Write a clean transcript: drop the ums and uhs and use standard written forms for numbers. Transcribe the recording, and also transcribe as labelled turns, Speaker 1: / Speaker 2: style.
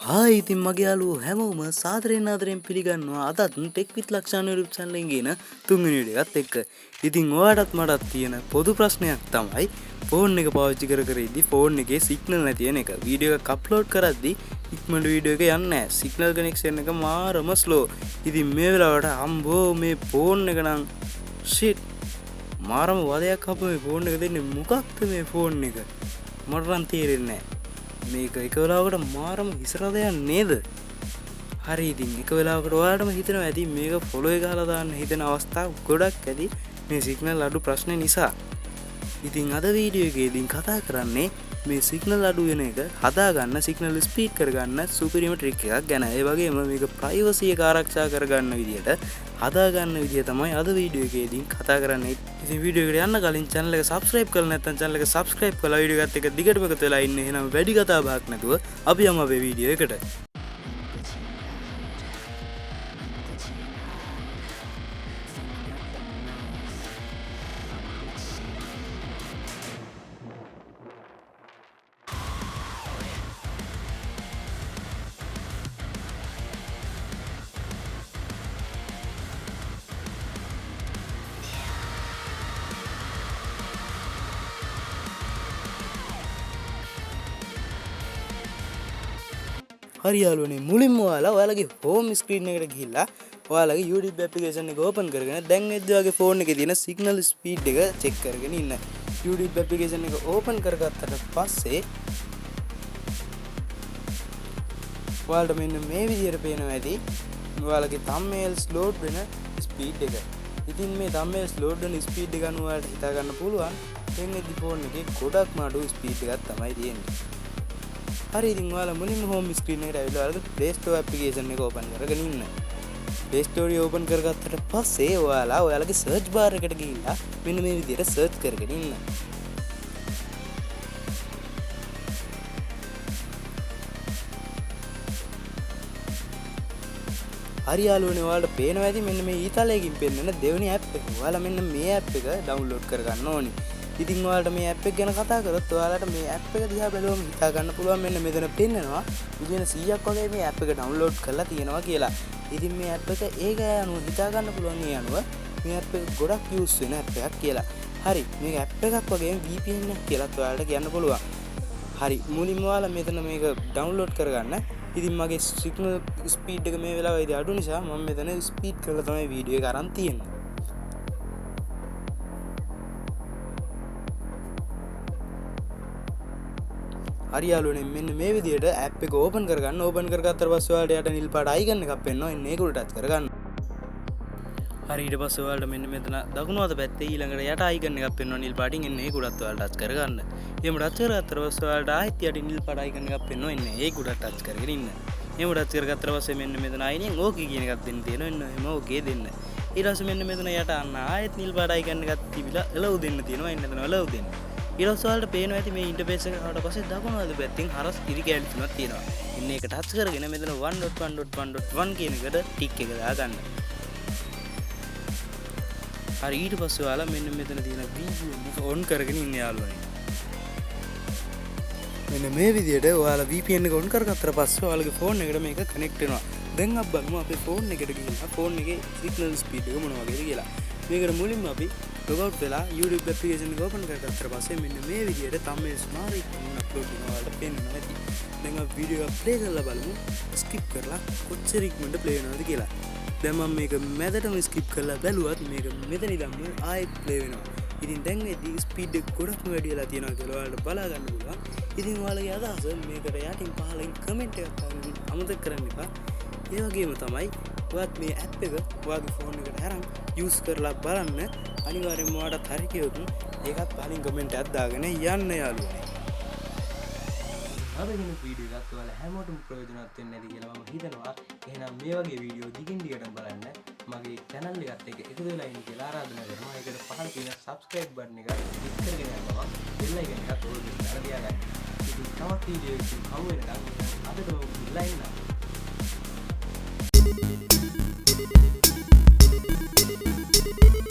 Speaker 1: Hi, ඉතින් මගේ යාළුවෝ හැමෝම සාදරයෙන් ආදරයෙන් පිළිගන්නවා අදත් ටෙක් විත් ලක්ෂාන් YouTube channel එකෙන් ගේන තුන්වෙනි වීඩියෝ එකත් එක්ක. ඉතින් ඔයාටත් මටත් තියෙන පොදු ප්‍රශ්නයක් තමයි ෆෝන් එක පාවිච්චි කර කර ඉද්දි ෆෝන් එකේ සිග්නල් නැති වෙන එක. වීඩියෝ එකක් අප්ලෝඩ් කරද්දි ඉක්මනට වීඩියෝ එක යන්නේ නැහැ. සිග්නල් කනෙක්ෂන් එක මාරම ස්ලෝ. ඉතින් මේ වෙලාවට අම්බෝ මේ ෆෝන් එක නම් ෂිට් මාරම වදයක් අප මේ ෆෝන් එක දෙන්නේ. මොකක්ද මේ ෆෝන් එක? මට නම් තේරෙන්නේ නැහැ. මේක එක වෙලාවකට මාරම හිසරදයක් නේද? හරි, ඉතින් එක වෙලාවකට ඔයාලටම හිතෙනවා ඇති මේක ෆොලෝ එක ගහලා දාන්න හිතෙන අවස්ථා ගොඩක් ඇති මේ සිග්නල් අඩු ප්‍රශ්නේ නිසා. ඉතින් අද වීඩියෝ එකේදී කතා කරන්නේ මේ සිග්නල් අඩු වෙන එක හදාගන්න, සිග්නල් ස්පීඩ් කරගන්න සුපිරිම ට්‍රික් එකක් ගැන. ඒ වගේම මේක ප්‍රයිවසි එක ආරක්ෂා කරගන්න විදියට හදාගන්න විදිය තමයි අද වීඩියෝ එකේදී කතා කරන්නේ. ඉතින් වීඩියෝ එකට යන්න කලින් channel එක subscribe කරලා නැත්නම් channel එක subscribe කරලා වීඩියෝ එකත් එක්ක දිගටම එකතු වෙලා ඉන්න. එහෙනම් වැඩි කතා බහක් නැතුව අපි යමු අපේ වීඩියෝ එකට. හරි යාළුවනේ, මුලින්ම ඔයාලා ඔයාලගේ හෝම් ස්ක්‍රීන් එකට ගිහිල්ලා ඔයාලගේ YouTube application එක ඕපන් කරගෙන දැන් වෙද්දී ඔයාගේ ෆෝන් එකේ තියෙන සිග්නල් ස්පීඩ් එක චෙක් කරගෙන ඉන්න. YouTube application එක ඕපන් කරගත්තට පස්සේ ඔයාලට මෙන්න මේ විදියට පේනවා ඇති ඔයාලගේ thumbnails load වෙන ස්පීඩ් එක. ඉතින් මේ thumbnails load වෙන ස්පීඩ් එක අනුව ඔයාලට හිතා ගන්න පුළුවන් දැන් වෙද්දී ෆෝන් එකේ ගොඩක්ම අඩු ස්පීඩ් එකක් තමයි තියෙන්නේ. හරි, ඉතින් ඔයාලා මුලින්ම හෝම් ස්ක්‍රීන් එකට ඇවිල්ලා ඔයාලගේ Play Store application එක ඕපන් කරගෙන ඉන්න. Play Store එක ඕපන් කරගත්තට පස්සේ ඔයාලා ඔයාලගේ සර්ච් බාර් එකට ගිහිල්ලා මෙන්න මේ විදියට සර්ච් කරගෙන ඉන්න. හරි යාළුවනේ, ඔයාලට පේනවා ඇති මෙන්න මේ ඊතලයකින් පෙන්වන දෙවෙනි ඇප් එක. ඔයාලා මෙන්න මේ ඇප් එක ඩවුන්ලෝඩ් කරගන්න ඕනි. ඉතින් ඔයාලට මේ ඇප් එක ගැන කතා කරොත් ඔයාලට මේ ඇප් එක දිහා බැලුවම හිතා ගන්න පුළුවන් මෙන්න මෙතන පෙන්නනවා මිලියන 100ක් වගේ මේ ඇප් එක ඩවුන්ලෝඩ් කරලා තියෙනවා කියලා. ඉතින් මේ ඇප් එක ඒක අනුව හිතා ගන්න පුළුවන් ඒ අනුව මේ ඇප් එක ගොඩක් යූස් වෙන ඇප් එකක් කියලා. හරි, මේක ඇප් එකක් වගේම VPN එකක් කියලාත් ඔයාලට කියන්න පුළුවන්. හරි, මුලින්ම ඔයාලා මෙතන මේක ඩවුන්ලෝඩ් කරගන්න. ඉතින් මගේ සිග්නල් ස්පීඩ් එක මේ වෙලාවේදී අඩු නිසා මම මෙතන ස්පීඩ් කරලා තමයි වීඩියෝ එක අරන් තියෙන්නේ. හරි යාළුවනේ, මෙන්න මේ විදියට ඇප් එක ඕපන් කරගන්න. ඕපන් කරගත්තට පස්සේ ඔයාලට යට නිල් පාට අයිකන් එකක් පෙන්වනවා. එන්න ඒක උඩ ටච් කරගන්න. හරි, ඊට පස්සේ ඔයාලට මෙන්න මෙතන දකුණු අත පැත්තේ ඊළඟට යට අයිකන් එකක් පෙන්වනවා නිල් පාටින්. එන්න ඒක උඩත් ඔයාලට ටච් කරගන්න. එහෙම ටච් කරගත්තට පස්සේ ඔයාලට ආයෙත් යටින් නිල් පාට අයිකන් එකක් පෙන්වනවා. එන්න ඒක උඩ ටච් කරගෙන ඉන්න. එහෙම ටච් කරගත්තට පස්සේ මෙන්න මෙතන අයිනෙන් ඕකේ කියන එකක් දෙන්න තියෙනවා. එන්න එහෙම ඕකේ දෙන්න. ඊට පස්සේ මෙන්න මෙතන යට අන්න ආයෙත් නිල් පාට අයිකන් එකක් තිබිලා එලව් දෙන්න තියෙනවා. එන්න එතන එලව් දෙන්න. ඊට පස්සේ ඔයාලට පේනවා ඇති මේ ඉන්ටර්ෆේස් එක ආවට පස්සේ දකුණු අත පැත්තෙන් හරස් ඉරි කැලි තුනක් තියෙනවා. එන්න ඒක ටච් කරගෙන මෙතන 1.1.1.1 කියන එකට ටික් එක දාගන්න. හරි, ඊට පස්සේ ඔයාලා මෙන්න මෙතන තියෙන VPN එක ඔන් කරගෙන ඉන්න යාළුවනේ. මෙන්න මේ විදියට ඔයාලා VPN එක ඔන් කරගත්තට පස්සේ ඔයාලගේ ෆෝන් එකට මේක කනෙක්ට් වෙනවා. දැන් අපි බලමු අපේ ෆෝන් එකට ගිහිල්ලා ෆෝන් එකේ සිග්නල් ස්පීඩ් එක මොන වගේද කියලා. මේකට මුලින්ම අපි ලොග් අවුට් වෙලා YouTube application එක ඕපන් කරගත්තට පස්සේ මෙන්න මේ විදියට thumbnails මාර ඉක්මනින් අප්ලෝඩ් වෙනවා ඔයාලට පේනවා ඇති. දැන් අපි වීඩියෝ එක ප්ලේ කරලා බලමු ස්කිප් කරලා කොච්චර ඉක්මනට ප්ලේ වෙනවද කියලා. දැන් මම මේක මැදටම ස්කිප් කරලා බැලුවත් මේක මෙතන ඉඳන්ම ආයෙත් ප්ලේ වෙනවා. ඉතින් දැන් වෙද්දි ස්පීඩ් එක ගොඩක්ම වැඩි වෙලා තියෙනවා කියලා ඔයාලට බලා ගන්න පුළුවන්. ඉතින් ඔයාලගේ අදහස මේකට යටින් පහලින් කමෙන්ට් එකක් දාන්න අමතක කරන්න එපා. ඒ වගේම තමයි ඔයාත් මේ ඇප් එක ඔයාගේ ෆෝන් එකට අරන් යූස් කරලා බලන්න. අනිවාර්යෙන්ම ඔයාටත් හරි කියොත් ඒකත් පහලින් කමෙන්ට් එකක් දාගෙන යන්න යාළුවනේ.
Speaker 2: අද වෙන වීඩියෝ එකත් ඔයාලා හැමෝටම ප්‍රයෝජනවත් වෙන්න ඇති කියලා මම හිතනවා. එහෙනම් මේ වගේ වීඩියෝ දිගින් දිගටම බලන්න මගේ channel එකත් එක්ක එකතු වෙලා ඉන්න කියලා ආරාධනා කරනවා. ඒකට පහළ තියෙන subscribe button එක ක්ලික් කරගෙන යන ගමන් bell icon එකත් ඕල් කරලා තියාගන්න. ඉතින් තවත් වීඩියෝ එකකින් හමු වෙනකන් අදටම ගිහිල්ලා ඉන්නම්.
Speaker 3: Thank you.